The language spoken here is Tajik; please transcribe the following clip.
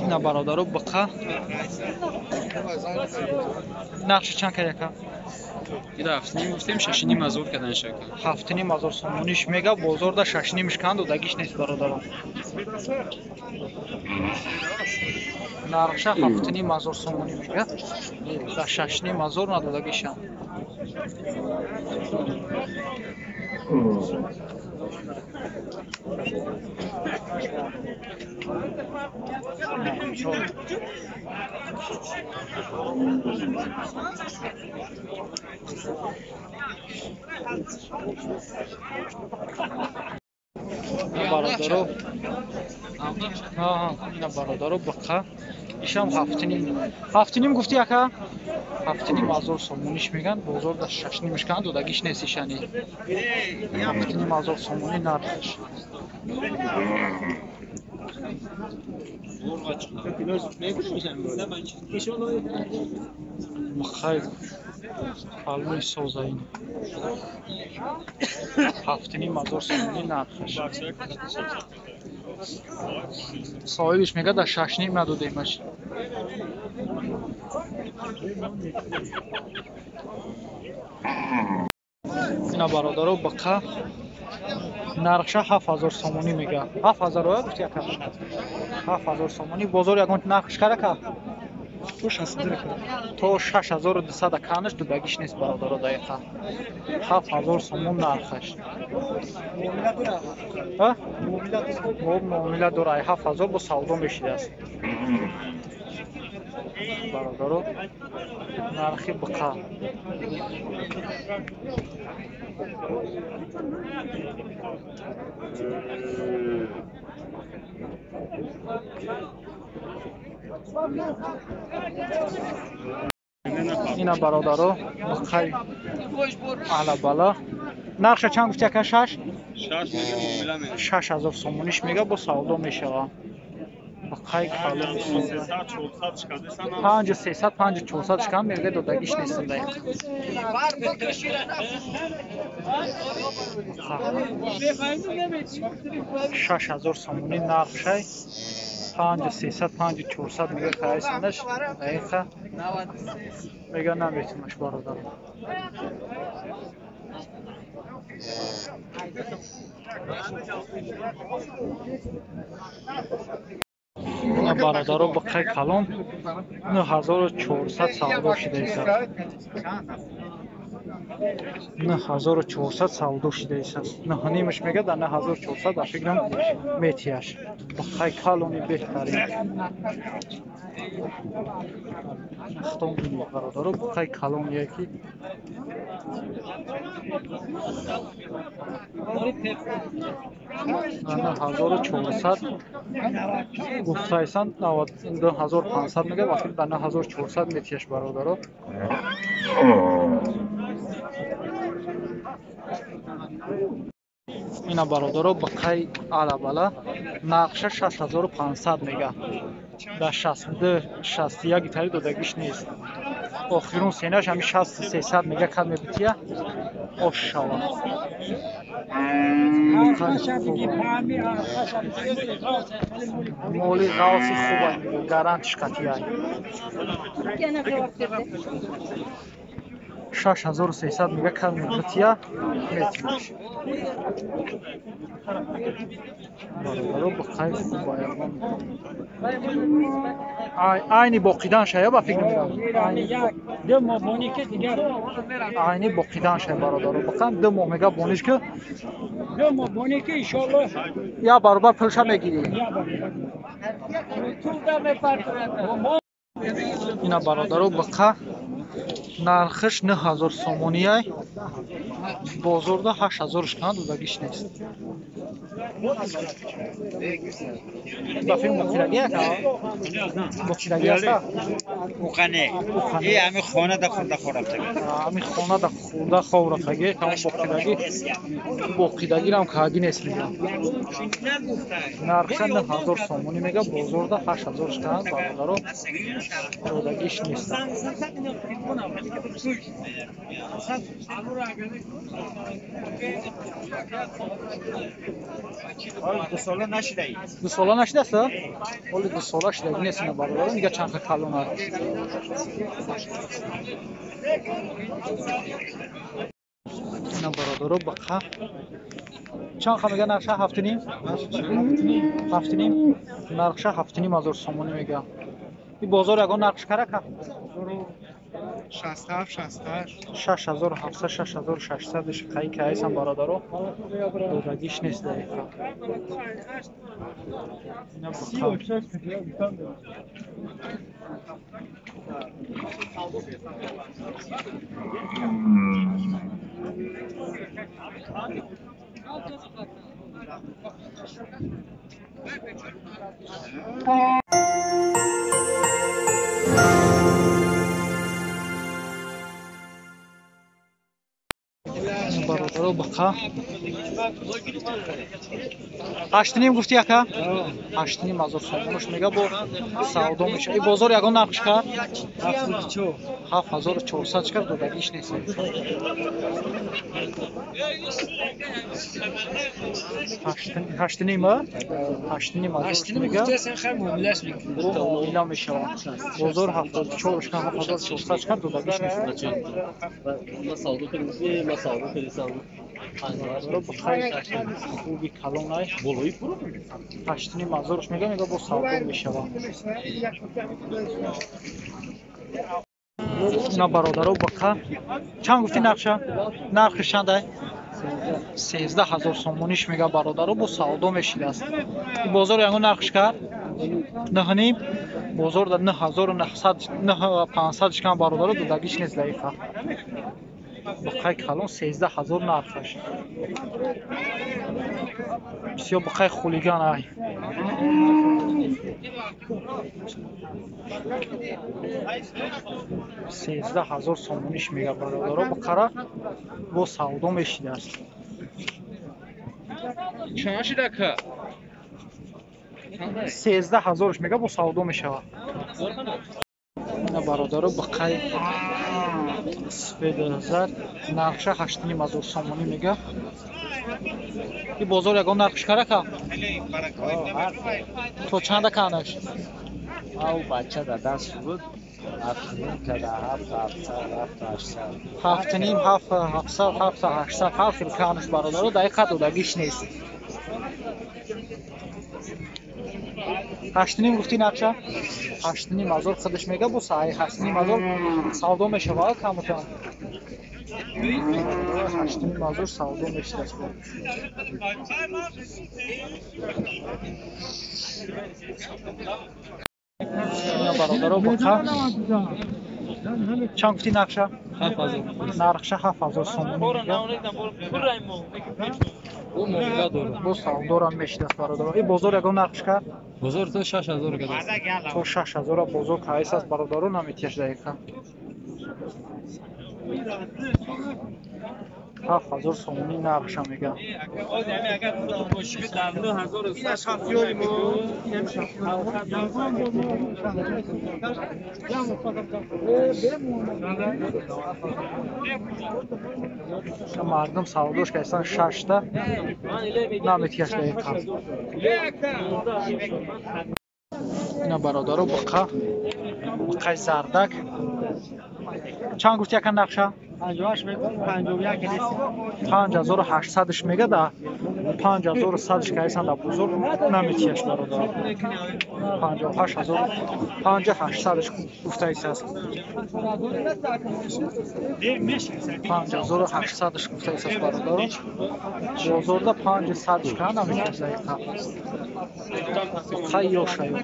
Ина бародаро бақа нақши чанд кар яка? Ира 7,5 гуфтем, 6,5 ҳазор кардан шака. 7,5 ҳазор сомониш мега, бозорда 6,5 канд додагиш нест бародаро. Нархша 7,5 ҳазор сомонӣ мега, да 6,5 ҳазор надодагишам. Бародаро, ина бародаро бақа ишам 7,5. 7,5 гуфти яка? 7,5 ҳазор сомониш меган, бозорда 6,5 канд додагиш нест ишани. 7,5 ҳазор сомонӣ нархаш. Махай калони соза ин. 7,5 ҳазор сомонӣ нархаш. Соҳибиш мега дар 6,5 надодемаш. Ина бародаро бақа нархша 7,000 сомонӣ мега. 7,000 оя гуфти яка? 7,000 сомонӣ. Бозор ягон нархш карака? То 6,200 канаш дудагиш нест бародаро дақиқа. 7,000 сомон нархаш. Муомила дора. 7,000 бо савдо мешидааст. Бародаро нархи бақа. Ина бародаро бақай ала бала нархша чанд гуфти яка? 6? 6,000 сомониш мега, бо савдо мешава. Бақай калони соза. 5300 5400 шкам мега додагиш нестам дақиқа. 6,000 сомонӣ нархшай. 5300 5400 мега кайсанаш дақиқа мега наметунаш бародаро. Ина бародаро бақай калон 9400 савдо шидаист. 9400 савдо шидаист. 9,5 мега дар 9400 дар фикрам метияш. Бақай калони беҳтарин. Хтом бародаро бақай калоние ки 9400 гуфтаисан 92500 мега, вақти дар 9400 метияш бародаро. Ина бародаро бақай ала бала нақша 6500 мега. Дар 62 61 тари додагиш нест. Охирун сенаш ҳами 6300 мега кад мебития ош шава. Моли ғафси хуба гарантиш қатъияй. 6300 мега кад мебития метимаш. Бародаро бақай хуба ягон. Айни боқидан шая ба фикр мекунам. Айни боқидан шая бародаро. Бақам 2 моҳ мега бониш ки 2 моҳ бони ки иншоаллоҳ я баробар пулша мегирӣ. Ина бародаро бақа нархиш 9000 сомонияй. Бозорда 8000 шкан додагиш нест. Ба филм боқираги ака? Боқираги аста? Уқане. И ами хона да хурда хӯрафтаги. Ами хона да хурда хов рафтаги, тамом боқидаги. Боқидагирам каги нест мега. Нархша 9000 сомонӣ мега, бозорда 8000 шкан бародаро додагиш нест. Дусола нашидаи. Дусола нашидааст? Оли дусола шидаги нест ина бародаро, нига чанд калон аст. Ина бародаро бақа чанд ха мега нархша 7.5? 7.5. Нархша 7.5 ҳазор сомонӣ мега. И бозор ягон нархш карака? 67 68. 6700 6600 қай кайсан бародаро додагиш нест дақиқа. Ина бақа. Бародаро бақа 8.5 гуфти яка? 8.5 ҳазор сомонаш мега бо савдо меша. И бозор ягон нархш кард? 7400 кард, додагиш нест. 8.5 8.5 ҳазор мега. Муомила мешавад. Бозор 74 кард, 7400 кард, додагиш нест. Хуби калонай 8.5 ҳазорш мега, мега бо савдо мешавад. На бародаро бақа чанд гуфти нархша? Нархи чандай? 13 000 сомониш мега бародаро бо савдо мешидааст. Бозор ягон нархш кард? 9.5. Бозор да 9900 9500 шкан бародаро додагиш нест дақиқа. Бақаи калон 13 000 нархаш. Бисёр бақаи хулиган ай. 13 000 сомониш мега бародаро бақара бо савдо мешидааст. Чанд шидака? 13 000-ш мега бо савдо мешавад. Ина бародаро бақаи сфеда нархша 8.5 ҳазор сомонӣ мега. И бозор ягон нархш карака? То чанда канаш? Ав бача да даст буд. 7.5 када 7 700 7 800. 7.5 7 700 7 800 ҳар хел канаш бародаро дақиқа додагиш нест. 8.5 гуфти нархша? 8.5 ҳазор худаш мега бо 8.5 ҳазор савдо мешавад камутан. 8.5 ҳазор савдо мешудааст. Ина бародаро бақа чанд гуфти нархша? 7000. Нархша 7000 сомонӣ мега. Бо савдорам мешидааст бародаро. И бозор ягон нархш кард? Бозор то 6000 кадааст. То 6000 бозор кайс аст бародаро наметияш дақиқа. 7000 сомонӣ нархша мега. Мардум савдош кайсан шашта наметияш дақиқа. Ина бародаро бақа бақаи зардак чанд гуфти яка нақша? 5800-ш мега да 5100-ш кайсан да бозор наметияш бародаро. 58000 5800-ш гуфтаисааст. 5800-ш гуфтаисааст бародаро. Бозорда 500-ш кан наметияш дақиқа. Бақаи ёшаю.